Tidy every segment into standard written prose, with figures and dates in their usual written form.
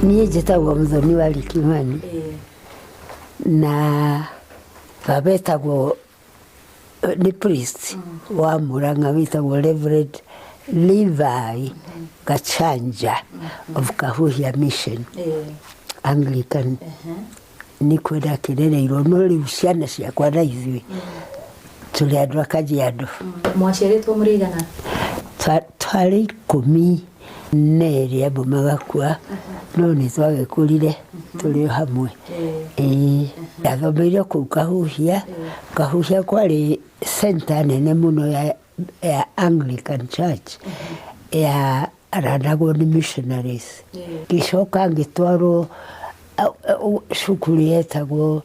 Niĩ njĩtagwo Mũthoni wa Likimani na baba etagwo nĩ priest wa Murang'a wĩtagwo Reverend Levi Gachanja of Kahuhia Mission Anglican. Nĩ kwenda kĩrereirwo, no rĩu ciana ciakwa na ithuĩ tũrĩ andũ a Kajiado. Mwaciarĩtwo mũrĩ aigana? Twarĩ 12, amwe magakua, no nĩ twagĩkũrire tũrĩ o hamwe. Ĩĩ, ndathomeire kũu Kahuhia. Kahuhia kwarĩ center nene mũno ya Anglican Church ya ranagwo nĩ missionaries. Ngĩcoka ngĩtwarwo cukuru yetagwo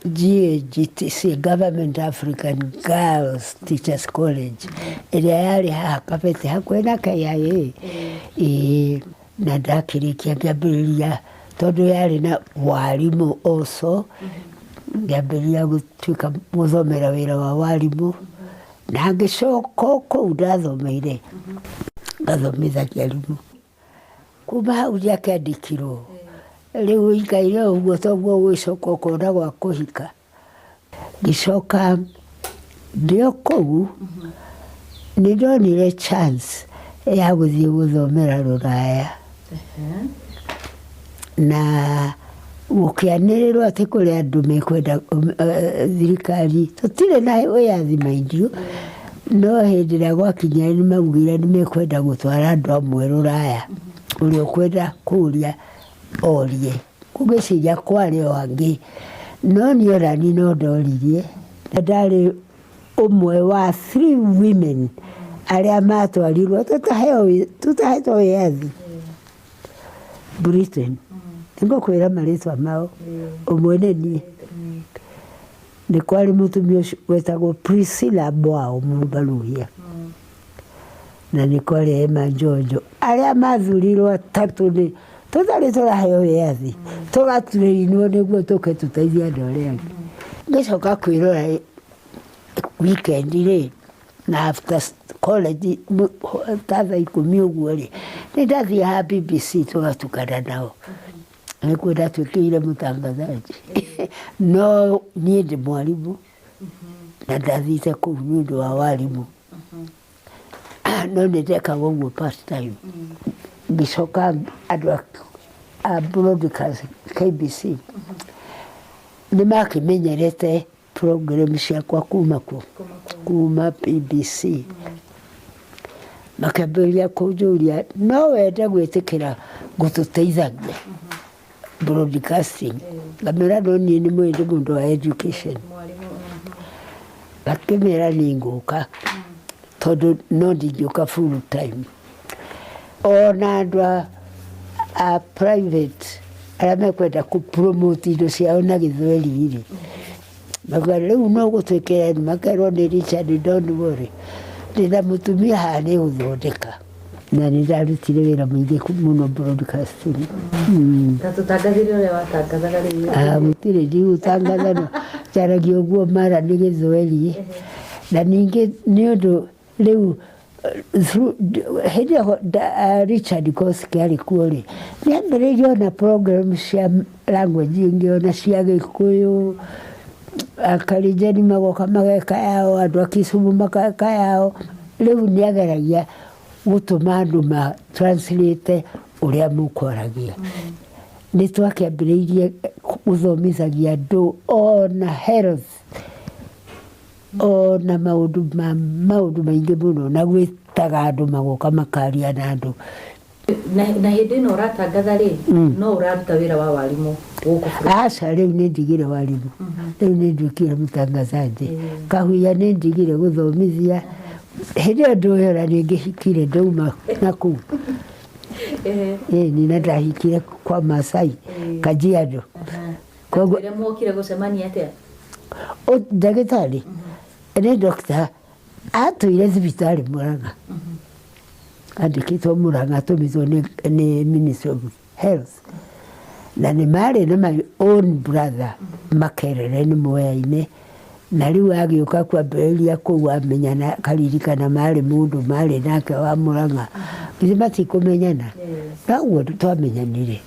GAGTC, Government African Girls Teachers College, ĩrĩa yarĩ haha Kabete hakuhĩ na KIA. Ĩĩ, na ndakĩrĩkia ngĩambĩrĩria, tondũ yarĩ na warimũ also, ngĩambĩrĩria gũtuĩka gũthomera wĩra wa warimũ, na ngĩcoka o kũu ndathomeire ngathomithagia arimũ. Kuma hau ndiakĩandĩkirwo, rĩu ũikaire o ũguo toguo ũgĩcoka ũkona gwa kũhika. Ngĩcoka ndĩ o kũu nĩ ndonire chance ya gũthiĩ gũthomera rũraya, na gũkĩanĩrĩrwo atĩ kũrĩ andũ mekwenda thirikari, tũtirĩ na wĩyathi mind you, no hĩndĩ ĩrĩa gwakinyire nĩ maugire nĩ mekwenda gũtwara andũ amwe rũraya, ũrĩa ũkwenda kũria orie. Ngwĩciria kwarĩ o angĩ, no niĩ ona niĩ no ndoririe, na ndarĩ ũmwe wa three women arĩa matwarirwo tũtahetwo wĩyathi Britain. Nĩngũkwĩra marĩtwa mao, ũmwe nĩ niĩ. Nĩ kwarĩ mũtumia ũcio wetagwo Priscilla Mwao Mũmbaruhia, na nĩ kwarĩ Emma Njonjo. Arĩa mathurirwo atatũ nĩ tũtarĩ tũraheo wĩyathi, tũgatrainwo nĩguo tũke tũteithie andũ arĩa angĩ. Ngĩcoka kwĩrora weekend rĩ, na after college ta thaa 10 ũguo rĩ, nĩ ndathiaga BBC tũgatukana nao. Nĩkuo ndatuĩkĩire mũtangathaji. No niĩ ndĩ mwarimũ na ndathiĩte kũu nĩ ũndũ wa warimũ, no nĩ ndekaga ũguo part time. Ngĩcoka andũ a broadcast KBC nĩ makĩmenyerete program ciakwa kuma kũ kuma BBC, makĩambĩrĩria kũnjũria no wende gwĩtĩkĩra gũtũteithagia broadcasting. Ngamĩra no niĩ nĩ mwĩ ndĩ mũndũ wa education. Ngakĩmĩra nĩ ngũka, tondũ no ndingĩũka full time. Ona andũ a private arĩa mekwenda kũ promote indo ciao na Gĩthweri rĩ, mauga rĩu no gũtuĩke makerwo nĩ Richard, don't worry, ndĩna mũtumia haha nĩ gũthondeka. Na nĩ ndarutire wĩra mũingĩ mũno broadcasting. Ta tũtangathĩre ũrĩa watangathaga rĩu. Ah, gũtirĩ, ndigũtangatha, no njaragia ũguo mara nĩ Gĩthweri. Na ningĩ nĩ ũndũ rĩu hĩndĩ ĩyo Richard Koski arĩ kuo rĩ, nĩ ambĩrĩirie ona program cia language ingĩ, ona cia Gĩkũyũ, Akalenjin magoka mageka yao, andũ a Kisumu mageka yao. Rĩu nĩ ageragia gũtũma andũ ma translate ũrĩa mũkwaragia. Nĩ twakĩambĩrĩirie gũthomithagia andũ ona health, ona maũndũ ma maũndũ maingĩ mũno, na gwĩtaga andũ magoka makaria na andũ. Na hĩndĩ ĩno ũratangatha rĩ, no ũraruta wĩra wa warimũ gũkũ bũrũri? Aca, rĩu nĩ ndigire warimũ, rĩu nĩ nduĩkire mũtangathaji. Kahuhia nĩ ndigire gũthomithia. Hĩndĩ ĩyo ndũĩ ona nĩ ngĩhikire, ndauma na kũu. Ĩni, na ndahikire kwa Masai Kajiado. Koguo Atwĩre mwokire gũcemania atĩa? Ndagĩtarĩ nĩ doctor, atũire thibitarĩ Murang'a, andĩkĩtwo Murang'a, atũmĩtwo nĩ Ministry of Health, na nĩ marĩ na my own brother Makerere nĩ Mwea-inĩ. Na rĩu agĩũka kwambĩrĩria kũu, amenyana karirikana marĩ mũndũ marĩ nake wa Murang'a. Ithe matikũmenyana. Noguo twamenyanire.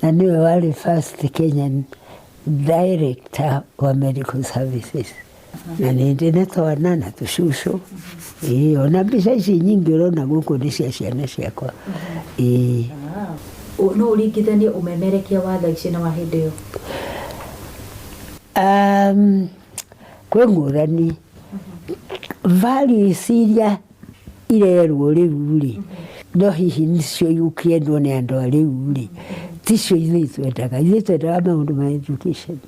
Na nĩwe warĩ first Kenyan director wa medical services. Na nĩ ndĩ na twana na tũcũcũ. Ĩĩ, ona mbica ici nyingĩ ũrona gũkũ nĩ cia ciana ciakwa. Ĩĩ. No ũringithanie ũmemerekia wa thaa ici na wa hĩndĩ ĩyo? Kwĩ ngũrani. Values iria irerwo rĩu rĩ, no hihi nĩcio igũkĩendwo nĩ andũ a rĩu rĩ, ticio ithuĩ twendaga. Ithuĩ twendaga maũndũ ma education.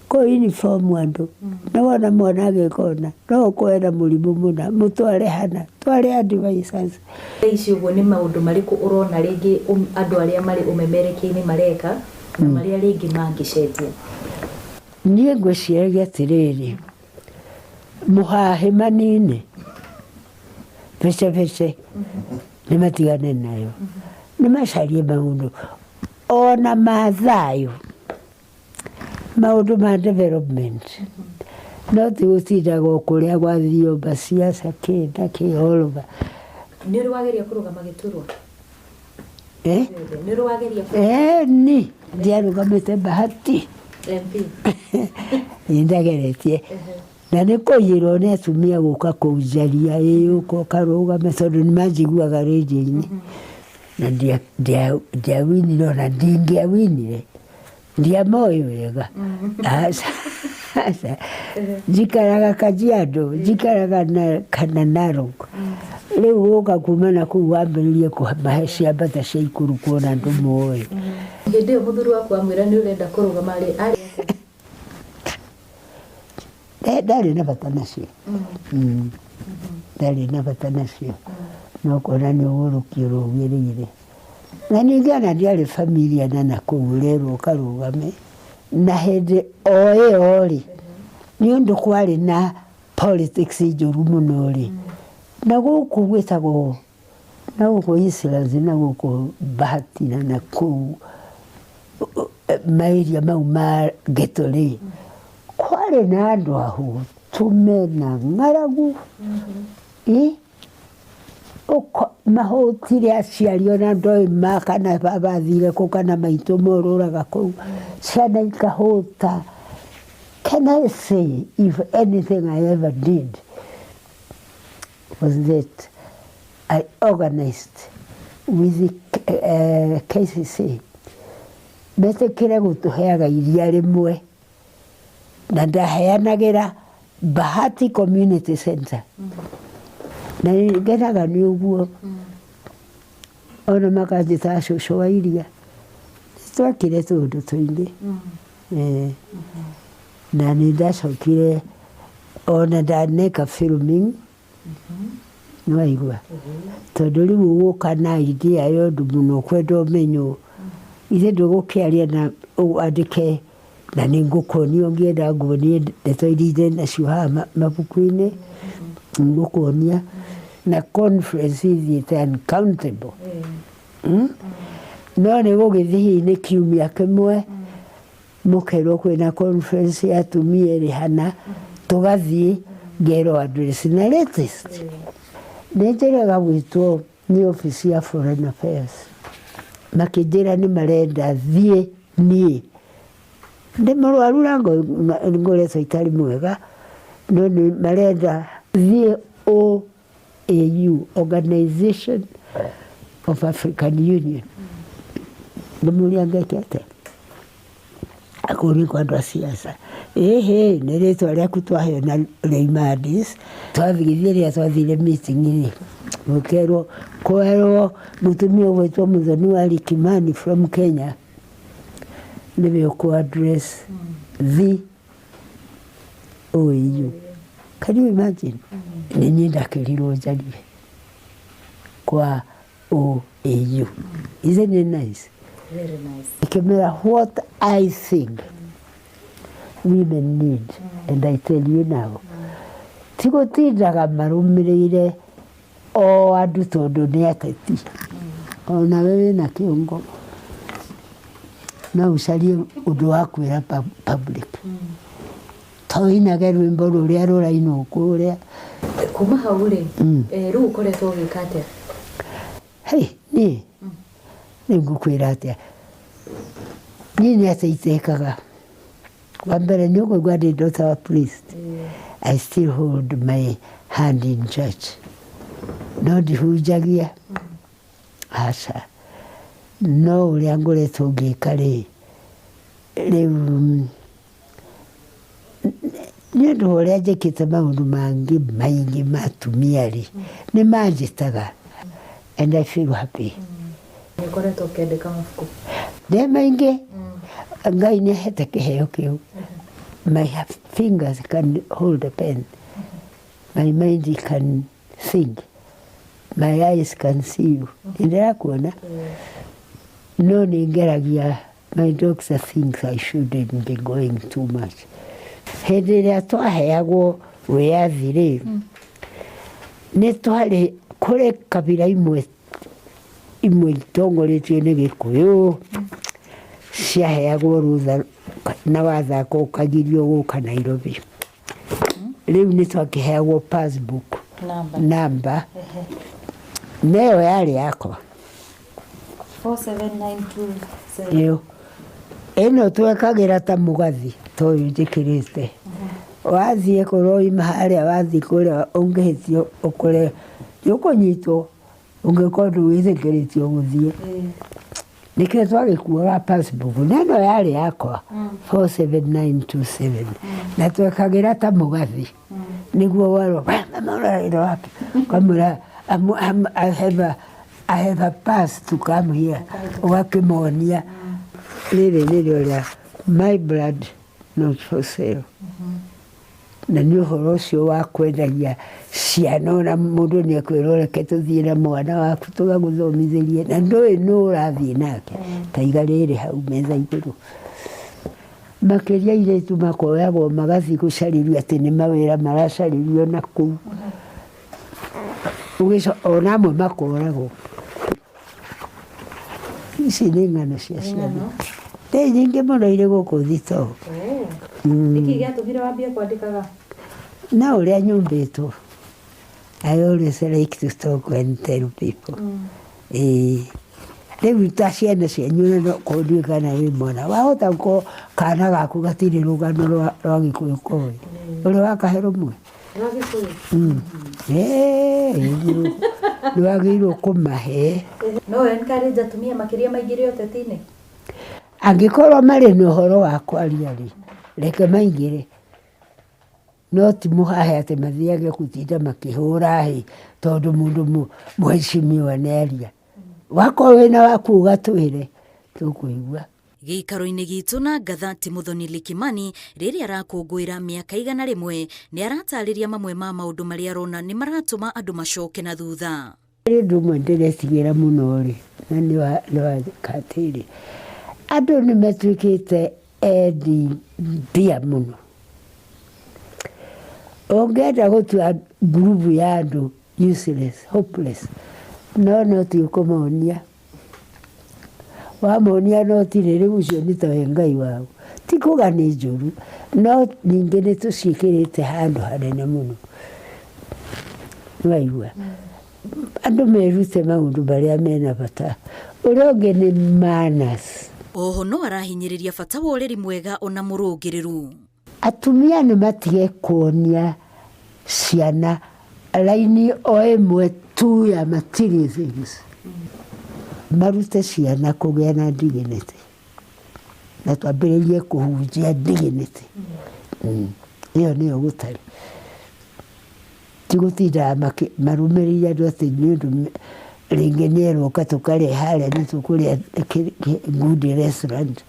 Kũ uniform andũ, na wona mwana agĩka ũna, no ũkorwo ena mũrimũ mũna, mũtware hana, tware advisors. Thaa ici ũguo nĩ maũndũ marĩkũ ũrona rĩngĩ andũ arĩa marĩ ũmemerekia-inĩ mareka na marĩa rĩngĩ mangĩcenjia? Niĩ ngwĩciragia atĩrĩrĩ, mũhahĩ manini, becebece, nĩ matigane nayo. Nĩ macarie maũndũ ona ma thayũ, maũndũ ma development. No ti gũtindaga o kũrĩa gwathio mbaciaca kĩ na kĩ all over. Nĩ ũrĩ wageria kũrũgama gĩturwa? Eh? Nĩ ũrĩ wageria kũrũgama? Ni ndiarũgamĩte Bahati. MP. Nĩ ndageretie. Na nĩ kũiyĩrwo nĩ atumia gũka kũnjaria, ĩ ũka ũkarũgame tondũ nĩ manjiguaga rĩndiũ-inĩ. Na ndiawinire ona ndingĩawinire. Ndiamoĩ wega. Aca, aca. Njikaraga Kajiado, njikaraga na kana Narok. Rĩu gũka kuma na kũu wambĩrĩrie kũmahe ciambata cia ikũrũ kuona andũ moĩ. Hĩndĩ ĩyo mũthuri waku amwĩra nĩ ũrenda kũrũgama rĩ, arĩ atĩa? Ndarĩ na bata nacio. Ndarĩ na bata nacio. No kuona nĩ ũgũrũki ũrũgĩrĩire. Na ningĩ ona ndiarĩ familia na nakũu ũrerwo ũkarũgame. Na hĩndĩ o ĩyo rĩ, nĩ ũndũ kwarĩ na politics njũru mũno rĩ, na gũkũ gwĩtagwo, na gũkũ Eastlands na gũkũ Bahati na nakũu maeria mau ma ghetto rĩ, kwarĩ na andũ ahũtu mena ng'aragu. Ĩ? Mahũtire aciari ona ndoĩ ma kana baba athire kũ kana maitũ morũraga kũu. Ciana ikahũta. Can I say if anything I ever did was that I organized with the KCC metĩkĩre gũtũheaga iria rĩmwe na ndaheanagĩra Bahati Community Center. Na ngenaga nĩ ũguo. Ona makanjĩta cũcũ wa iria. Twekire tũũndũ tũingĩ. Na nĩ ndacokire ona ndaneka filming. Nĩ waigua? Tondũ rĩu ũgũka na idea ya ũndũ mũno ũkwenda ũmenywo. Ithe ndũgũkĩaria na wandĩke na nĩ ngũkuonia ũngĩenda nguonie ndeto iria ndĩ nacio haha mabuku-inĩ. Ngũkuonia na conference ithiĩte uncountable. No nĩ gũgĩthiĩ hihi nĩ kiumia kĩmwe mũkerwo kwĩna conference ya atumia ĩrĩ hana, tũgathiĩ ngerwo address na latest. Nĩ njĩraga gwĩtwo nĩ office ya foreign affairs. Makĩnjĩra nĩ marenda thiĩ niĩ. Ndĩ mũrwaru na ngoretwo itarĩ mwega, no nĩ marenda thiĩ OAU, Organization of African Union. Ngĩmũria ngeke atĩa? Kũu nĩ kwa andũ a siasa. Ĩhĩ, nĩ rĩtwa rĩaku twaheo na rĩauma Addis. Twathiĩ rĩrĩa twathire meeting rĩ, gũkerwo kwerwo mũtumia ũgwĩtwo Muthoni wa Likimani from Kenya nĩwe ũkũ address the OAU. Can you imagine? Nĩ niĩ ndakĩrirwo njarie kwa OAU. Isn't it nice? Very nice. Ikĩmera what I think women need, and I tell you now, ti gũtindaga marũmĩrĩire o andũ tondũ nĩ ateti. Onawe wĩna kĩongo no ũcarie ũndũ wa kwĩra public. To ũinage rwĩmbo rũrĩa rũrainwo kũrĩa. Kuma hau rĩ, rĩu ũkoretwo ũgĩka atĩa? Hei, niĩ nĩ ngũkwĩra atĩa, niĩ nĩ atĩa itekaga. Wa mbere nĩ ũkũigua ndĩ daughter wa priest. I still hold my hand in church. No ndihunjagia, aca. No ũrĩa ngoretwo ngĩka rĩ, rĩu nĩ ũndũ wa ũrĩa njĩkĩte maũndũ mangĩ maingĩ ma atumia rĩ, nĩ manjĩtaga and I feel happy. Nĩ ũkoretwo ũkĩandĩka mabuku? Nĩ maingĩ. Ngai nĩ ahete kĩheo kĩu. My fingers can hold a pen. My mind can think. My eyes can see you. Nĩ ndĩrakuona. No nĩ ngeragia. My doctor thinks I shouldn't be going too much. Hĩndĩ ĩrĩa twaheagwo wĩyathi rĩ, nĩ twarĩ kũrĩ kabira imwe imwe itongoretio nĩ Gĩkũyũ ciaheagwo rũtha na wathaka ũkagirio gũka Nairobi. Rĩu nĩ twakĩheagwo passbook Namba. namba na ĩyo yarĩ yakwa. 47927. Ĩyo ĩno twekagĩra ta mũgathi ta ũyũ njĩkĩrĩte. Wathiĩ korwo wauma harĩa wathiĩ kũrĩa ũngĩhĩtio ũkore nĩ ũkũnyitwo ũngĩkorwo ndũgwĩtĩkĩrĩtio gũthiĩ. Nĩkĩo twagĩkuaga passbook na ĩno yarĩ yakwa 47927 na twekagĩra ta mũgathi nĩguo werwo "We, mama ũrarĩra wapi?" Ũkamwĩra I have a pass to come here. Ũgakĩmonia rĩrĩ nĩrĩo rĩa my blood not for sale. Na nĩ ũhoro ũcio wa kwendagia ciana ona mũndũ nĩ ekwĩrwo reke tũthiĩ na mwana waku tũgagũthomithĩrie na ndũĩ nũ ũrathiĩ nake. Ta iga rĩrĩ hau metha igũrũ. Makĩria airĩtu makoyagwo magathiĩ gũcarĩrio atĩ nĩ mawĩra maracarĩrio na kũu. Ona amwe makoragwo. Ici nĩ ng'ano cia ciana. Nĩ nyingĩ mũno irĩ gũkũ thitoo. Nĩkĩ gĩatũmire wambie kwandĩkaga? Na ũrĩa nyũmbĩtwo. I always like to talk and tell people. Ĩĩ. Rĩu ta ciana cianyu no korwo ndiũĩ kana wĩ mwana. Wahota gũkorwo kana gaku gatirĩ rũgano rwa Gĩkũyũ koĩ. Ũrĩ wakahe rũmwe? Rwa Gĩkũyũ? Ĩĩ, nĩ wagĩrĩirwo kũmahe. No encourage atumia makĩria maingĩre ũteti-inĩ? Angĩkorwo marĩ na ũhoro wa kwaria rĩ, reke maingĩre. No ti mũhahe atĩ mathiage gũtinda makĩhũra hĩ tondũ mũndũ mũheshimiwa nĩ aria. Wakorwo wĩna waku ũgatwĩre, tũkũigua. Gĩikaro-inĩ gitũ na Ngatha ti Muthoni Likimani rĩrĩa arakũngũĩra mĩaka 100 nĩ aratarĩria mamwe ma maũndũ marĩa arona nĩ maratũma andũ macoke na thutha. Harĩ ũndũ ũmwe ndĩretigĩra mũno rĩ, na nĩ wa atĩrĩ, andũ nĩ matuĩkĩte endi mbia mũno. Ũngĩenda gũtua ngurubu ya andũ useless, hopeless, no no ti ũkũmonia. Wamonia noti rĩ, rĩu ũcio nĩ tawe Ngai wao. Ti kuga nĩ njũru, no ningĩ nĩ tũciĩkĩrĩte handũ hanene mũno. Nĩwaigua? Andũ merute maũndũ marĩa mena bata. Ũrĩa ũngĩ nĩ manners. Oho no arahinyĩrĩria bata wa ũreri mwega ona mũrũngĩrĩru. Atumia nĩ matige kuonia ciana raini o ĩmwe tu ya material things. Marute ciana kũgĩa na dignity. Na twambĩrĩrie kũhunjia dignity. Ĩyo nĩyo gũtarĩ. Ti gũtindaga marũmĩrĩire andũ atĩ nĩ ũndũ rĩngĩ nĩ eroka tũkarĩa harĩa nĩ tũkũrĩa good restaurant.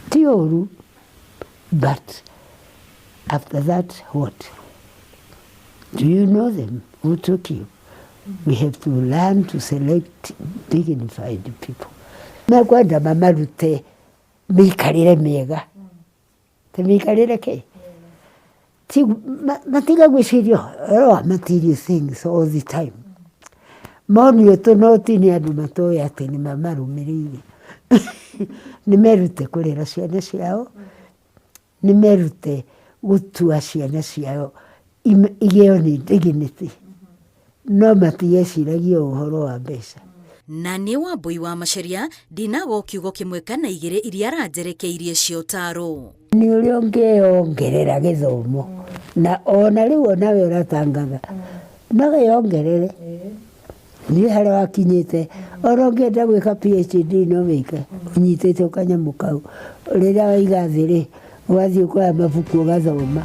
Ti ũru, but after that what? Do you know them? Who took you? We have to learn to select dignified people. Mekwenda mamarute mĩikarĩre mĩega. Ti mĩikarĩre kĩ? Ti matiga gwĩciria ũhoro wa material things all the time. Monio tũnoti nĩ andũ matoĩ atĩ nĩ mamarũmĩrĩire. Nĩ merute kũrera ciana ciao, nĩ merute gũtua ciana ciao Igĩo nĩ dignity no matieciragia ũhoro wa mbeca. Na niĩ Wambui wa Macharia ndinago kiugo kĩmwe kana igĩrĩ iria aranjerekeirie cia ũtaaro. Nĩ ũrĩa ũngĩongerera gĩthomo na ona rĩu onawe ũratangatha no wĩongerere niĩ harĩa wakinyĩte ona ũngĩenda gwĩka PhD no wĩke ũnyitĩte kanyamũ kau rĩrĩa waiga thĩ rĩ ũgathiĩ ũkoya mabuku ũgathoma.